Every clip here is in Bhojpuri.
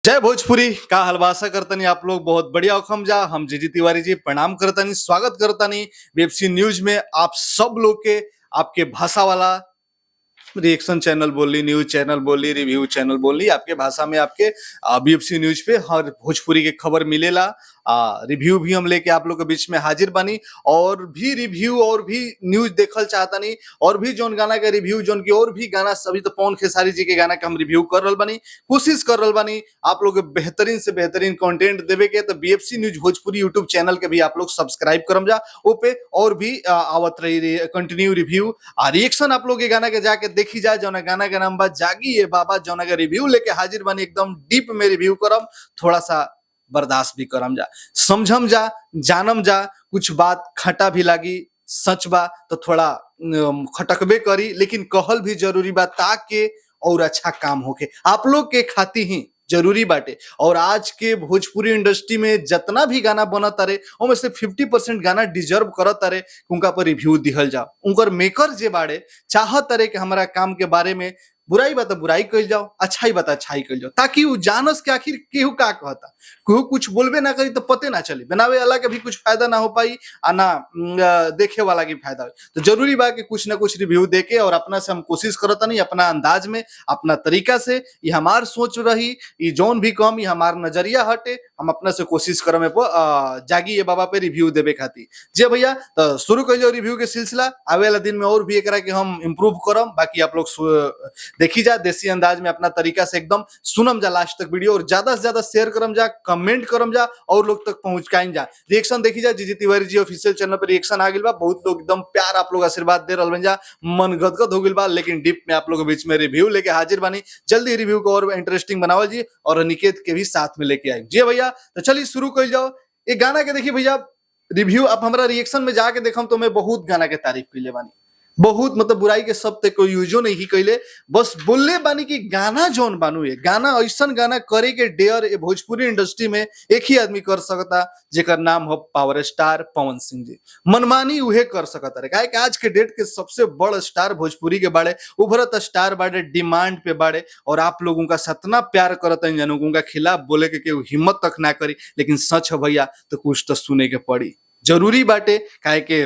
जय भोजपुरी का हलवासा करतनी आप लोग बहुत बढ़िया हुकम जा। हम जीजी तिवारी जी प्रणाम करतनी, स्वागत करतनी बीएफसी न्यूज में आप सब लोग के, आपके भाषा वाला रिएक्शन चैनल बोली, न्यूज चैनल बोली, रिव्यू चैनल बोली, आपके भाषा में आपके बीएफसी न्यूज पे हर भोजपुरी के खबर मिलेला। रिव्यू भी हम लेके आप लोग के बीच में हाजिर बानी और भी रिव्यू और भी न्यूज देखल चाहतानी और भी जोन गाना के रिव्यू, जोन की और भी गाना, सभी तो पवन खेसारी जी के गाना के हम रिव्यू कर रहल बानी, कोशिश कर रहल बानी आप लोग के बेहतरीन से बेहतरीन कंटेंट देवे के। तो BFC news Bhojpuri YouTube channel के भी आप लोग सब्सक्राइब करम जा, ओ पे और भी आवत रही कंटिन्यू रिव्यू आ रिएक्शन। आप लोग के गाना के जाके देखी जाए, जौना गाना के नाम बा जागी ये बाबा, जौना के रिव्यू लेके हाजिर बानी। एकदम डीप में रिव्यू करम, थोड़ा सा बर्दाश्त भी करम जा, समझम जा, जानम जा। कुछ बात खटा भी लागी, सच बा तो थोड़ा खटकबे करी, लेकिन कहल भी जरूरी बा ताकि और अच्छा काम होके आप लोग के खाती ही जरूरी बाटे। और आज के भोजपुरी इंडस्ट्री में जितना भी गाना बनत तारे ओमे से 50% गाना डिजर्व करत तारे उनका पर रिव्यू दिहल जाओ। उनकर मेकर जे बाड़े चाहत तारे कि हमारा काम के बारे में बुराई बा तो बुराई कइल जाओ, अच्छाई बा तो अच्छाई कइल जाओ, ताकि उ जानस के आखिर केहू का कहता। केहू कुछ बोलबे ना करी तो पते ना चली, बनावे वाला के भी कुछ फायदा ना हो पाई आ ना देखे वाला के फायदा हो। तो जरूरी बा कि कुछ ना कुछ रिव्यू देके और अपना से हम कोशिश करत नहीं, अपना अंदाज में अपना तरीका से, ये हमार सोच रही, ये जौन भी कम ये हमार नजरिया हटे, हम अपना से कोशिश करम जागी ये बाबा पे रिव्यू देवे खातिर। जे भैया तो शुरू कर जाओ रिव्यू के सिलसिला, आवे वाला दिन में और भी एकरा के हम इम्प्रूव करम। बाकी आप लोग देखी जा देसी अंदाज में अपना तरीका से एकदम सुनम जा लास्ट तक वीडियो और ज्यादा से ज्यादा शेयर करम जा, कमेंट करम जा और लोग तक पहुंचाइन जा। रिएक्शन देखी जा, जीजी तिवारी जी ऑफिशियल चैनल पर रिएक्शन आ गइल बा। बहुत लोग एकदम प्यार आप लोग आशीर्वाद दे रहल बन जा, मन गदगद हो गइल बा, लेकिन डीप में आप लोग के बीच में रिव्यू लेके हाजिर बानी। जल्दी रिव्यू को और इंटरेस्टिंग बनावल जी और अनिकेत के भी साथ में लेके आई जी भैया। तो चलिए शुरू कर जाओ ये गाना के। देखिए भैया रिव्यू आप हमारा रिएक्शन में जाके देखम तो मैं बहुत गाना के तारीफ कैले बानी, बहुत मतलब बुराई के शब्द कोई यूजो नहीं कैले, बस बोलले बानी कि गाना जौन बानू ये गाना ऐसन गाना करे के डेयर ये भोजपुरी इंडस्ट्री में एक ही आदमी कर सकता जेकर नाम हो पावर स्टार पवन सिंह जी। मनमानी उहे कर सकता रे, काहे कि आज के डेट के सबसे बड़ स्टार भोजपुरी के बाड़े, उभरत स्टार बाड़े, डिमांड पे बाड़े और आप लोगों का सतना प्यार करत हैं जानू, उनका खिलाफ बोले के केहू हिम्मत तक ना करी, लेकिन सच है भैया तो कुछ तो सुने के पड़ी, जरूरी बाटे। काहे के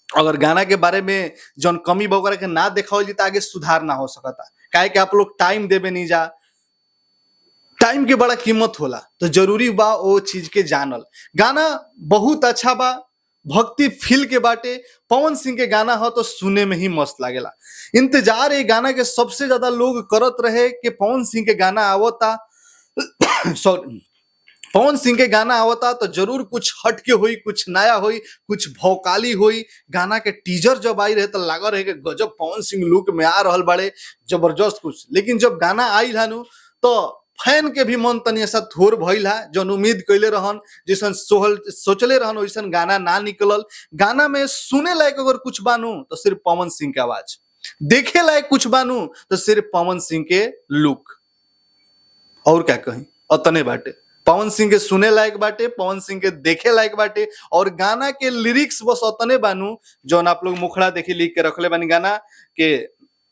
अगर गाना के बारे में जौन कमी बा ओकरा के ना देखावल जी त आगे सुधार ना हो सकता। काहे कि आप लोग टाइम देवे नहीं जा, टाइम के बड़ा कीमत होला, तो जरूरी बा ओ चीज के जानल। गाना बहुत अच्छा बा, भक्ति फील के बाटे, पवन सिंह के गाना हो तो सुने में ही मस्त लागेला। इंतजार ये गाना के सबसे ज्यादा लोग करत रहे कि पवन सिंह के गाना आवता, सॉरी पवन सिंह के गाना आवता तो जरूर कुछ हट के होई, कुछ नया होई, कुछ भौकाली होई। गाना के टीजर जब आई रहे तो लागल रहे कि गजब पवन सिंह लुक में आ रहल बाड़े, जबरदस्त कुछ। लेकिन जब गाना आई हनु तो फैन के भी मन तनी ऐसा थोर भइल है, जौन उम्मीद कैले रहन, जैसन सोहल सोचले रहन वैसन गाना ना निकलल। गाना में सुने लायक अगर कुछ बानू तो सिर्फ पवन सिंह के आवाज, देखे लायक कुछ बानू तो सिर्फ पवन सिंह के लुक, और क्या कहीं अतने बाटे। पवन सिंह के सुने लायक बाटे, पवन सिंह के देखे लायक बाटे और गाना के लिरिक्स बस अतने बानू जौन आप लोग मुखड़ा देखी लिख के रखले बानी गाना के,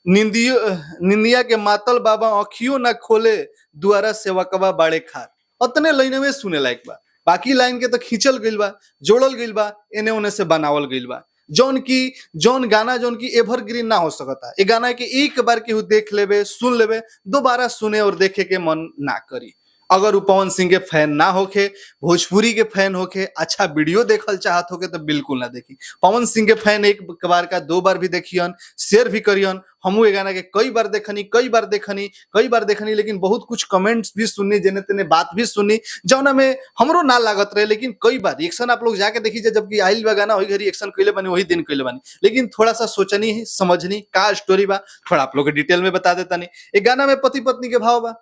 निंदियो निंदिया के मातल बाबा अखियो ना खोले दुआरा सेवकवा बाड़े खार, अतने लाइन में सुने लायक बा। बाकी लाइन के तो खींचल गइल बा, जोड़ल गइल बा, एने ओने से बनावल गइल बा, जौन की जौन गाना जौन की एवरग्रीन ना हो सकता। ये गाना के एक बार केहू देख लेबे सुन लेबे दोबारा सुने और देखे के मन ना करी। अगर उ पवन सिंह के फैन ना होखे, भोजपुरी के फैन होखे, अच्छा वीडियो देखल चाहत होखे तो बिल्कुल ना देखी। पवन सिंह के फैन एक बार का दो बार भी देखियन, शेयर भी करियन। हमू ये गाना के कई बार देखनी, कई बार देखनी, कई बार देखनी, लेकिन बहुत कुछ कमेंट्स भी सुननी, जेने तेने बात भी सुननी जौना में हमरो ना लागत रहे, लेकिन कई बार रिएक्शन आप लोग जाके देखी जबकि आइल बा गाना वही घड़ी रिएक्शन कैले बानी, वही दिन कैले बानी, लेकिन थोड़ा सा सोचनी समझनी का स्टोरी बा थोड़ा आप लोग के डिटेल में बता देता नहीं। एक गाना में पति पत्नी के भाव बा,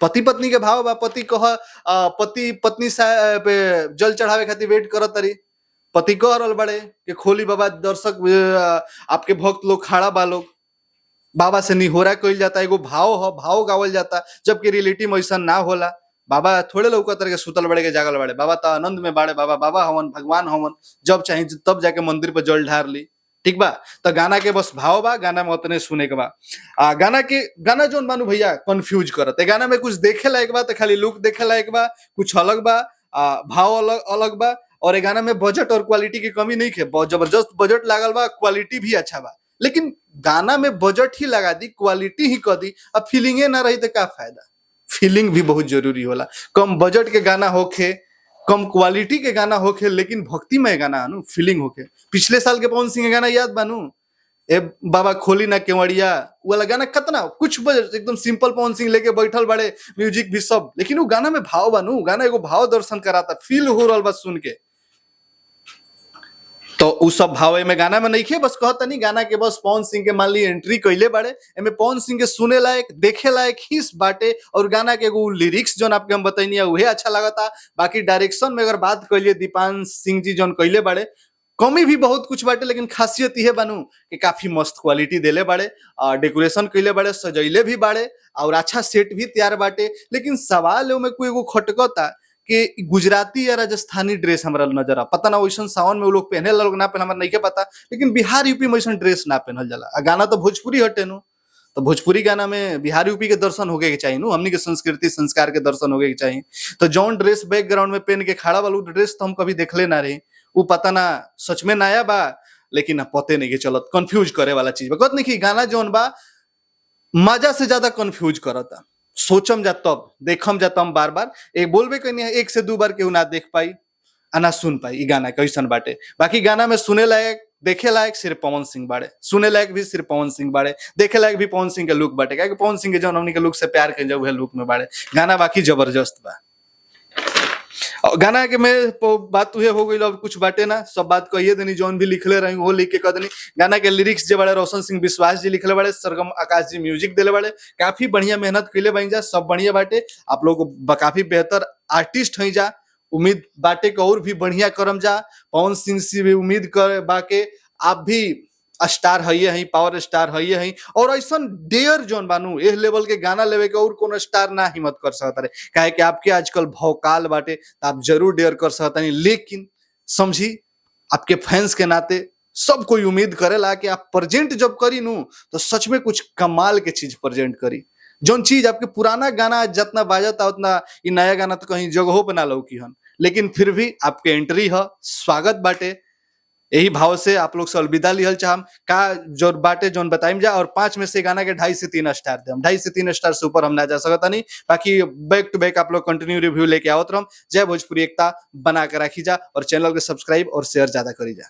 पति पत्नी के भाव बा, पति कह पति पत्नी पे जल चढ़ावे खातिर वेट करत तारी, पति कह रहल बाड़े कि खोली बाबा, दर्शक आपके भक्त लोग खड़ा बा लोग, बाबा से निहोरा कइल जाता, एगो भाव ह, भाव गावल जाता, जबकि रियलिटी में ऐसा ना होला। बाबा थोड़े लौकत रहे सुतल बड़े के जागल बड़े, बाबा तो आनंद में बाड़े, बाबा बाबा हवन भगवान हवन, जब चाहे तब जाके मंदिर पर जल ढार ली। ठीक बा। तो गाना के बस भाव बा, गाना में उतने सुने के बा। आ गाना के गाना जोन बानू भैया कंफ्यूज करत है। गाना में कुछ देखे लायक बा तो खाली लुक देखे लायक बा, कुछ अलग बा, भाव अलग अलग बा। और ए गाना में बजट और क्वालिटी की कमी नहीं है, बहुत जबरदस्त बजट लागल बा, क्वालिटी भी अच्छा बा। लेकिन गाना में बजट ही लगा दी, क्वालिटी ही कर दी, अब फीलिंगे ना रही तो का फायदा। फीलिंग भी बहुत जरूरी होला। कम बजट के गाना होखे, कम क्वालिटी के गाना होखे, लेकिन भक्तिमय गाना नु फीलिंग होखे। पिछले साल के पवन सिंह के गाना याद बानू, ए बाबा खोली ना केवड़िया वाला गाना, कितना कुछ बजट एकदम सिंपल पवन सिंह लेके बैठल बड़े, म्यूजिक भी सब, लेकिन वो गाना में भाव बानू, गाना एगो भाव दर्शन कराता, फील हो रहा बा सुन के। तो उ सब भाव में गाना में नहीं, बस कहता नहीं गाना के बस पवन सिंह के मान ली एंट्री कैले बाड़े, एमे पवन सिंह के सुने लायक देखे लायक ही बाटे। और गाना के एगो लिरिक्स जोन आपके हम बतैनी उहे अच्छा लगता। बाकी डायरेक्शन में अगर बात कैलिए दीपान सिंह जी जोन कैले बाड़े, कमी भी बहुत कुछ बाटे, लेकिन खासियत यह बानू कि काफी मस्त क्वालिटी देले बाड़े, डेकोरेशन कैले बाड़े, सजैले भी बाड़े और अच्छा सेट भी तैयार बाटे। लेकिन सवाल में कोई एगो खटकता कि गुजराती या राजस्थानी ड्रेस हमरा नजर आ, पता ना वैसन सावन में वो लोग पहने लोग ना पहने, हमरा नहीं के पता, लेकिन बिहार यूपी में वैसन ड्रेस ना पहनल जाला। आ गाना तो भोजपुरी हटे नु, तो भोजपुरी गाना में बिहार यूपी के दर्शन होके के चाहिए नु, हमनी के संस्कृति संस्कार के दर्शन होके के चाहिए। तो जौन ड्रेस बैकग्राउंड में पहन के खड़ा वाला ड्रेस तो हम कभी देखले ना रही, वो पता ना सच में नया बा, लेकिन पते नहीं के चलत, कंफ्यूज करे वाला चीज बा। कहत नहीं कि गाना जौन बा मजा से ज्यादा कंफ्यूज करता, सोचम जा तब देखम जा तब बार बार एक बोलबे कहीं एक से दो बार केहू ना देख पाई आ ना सुन पाई ई गाना कैसन बाटे। बाकी गाना में सुने लायक देखे लायक सिर्फ पवन सिंह बाड़े, सुने लायक भी सिर्फ पवन सिंह बाड़े, देखे लायक भी पवन सिंह के लुक बाटे, काहे कि पवन सिंह के जौन हमनी के लुक से प्यार कइल जाए उहे लुक में बाड़े। गाना बाकी जबरदस्त बा। और गाना के में बात उहे हो गई, अब कुछ बाटे ना, सब बात कहिए देनी, जौन भी लिखले रही वो लिख के कह देनी। गाना के लिरिक्स जे बाड़े रोशन सिंह विश्वास जी लिखले बाड़े, सरगम आकाश जी म्यूजिक देले बाड़े, काफी बढ़िया मेहनत कैले बन जा, सब बढ़िया बाटे। आप लोग काफी बेहतर आर्टिस्ट हैं जा, उम्मीद बाटे के और भी बढ़िया करम जा। पवन सिंह से भी उम्मीद कर बाके आप भी स्टार हइये हई, पावर स्टार हइये हई, और ऐसा डेयर जोन बानू एह लेवल के गाना लेवे के और कोनो स्टार ना हिम्मत कर सकता रहे, काहे कि आपके आजकल भौकाल बाटे, तो आप जरूर डेयर कर सकता नहीं। लेकिन समझी आपके फैंस के नाते सब कोई उम्मीद करेला कि आप प्रेजेंट जब करी नू तो सच में कुछ कमाल के चीज प्रेजेंट करी। जोन चीज आपके पुराना गाना जितना बाजता उतना ये नया गाना तो कहीं जगहो पे ना लौकी हन, लेकिन फिर भी आपके एंट्री ह, स्वागत बाटे। यही भाव से आप लोग से अलविदा लिहल चाहम। का जो बाटे जोन बताइम जा, और 5 में से गाना के 2.5 से 3 स्टार दे, 2.5 से 3 स्टार से ऊपर हम ना जा सकता नहीं। बाकी बैक टू बैक आप लोग कंटिन्यू रिव्यू लेके आवत रहम। जय भोजपुरी एकता बना के रखी जा और चैनल के सब्सक्राइब और शेयर ज्यादा करी जा।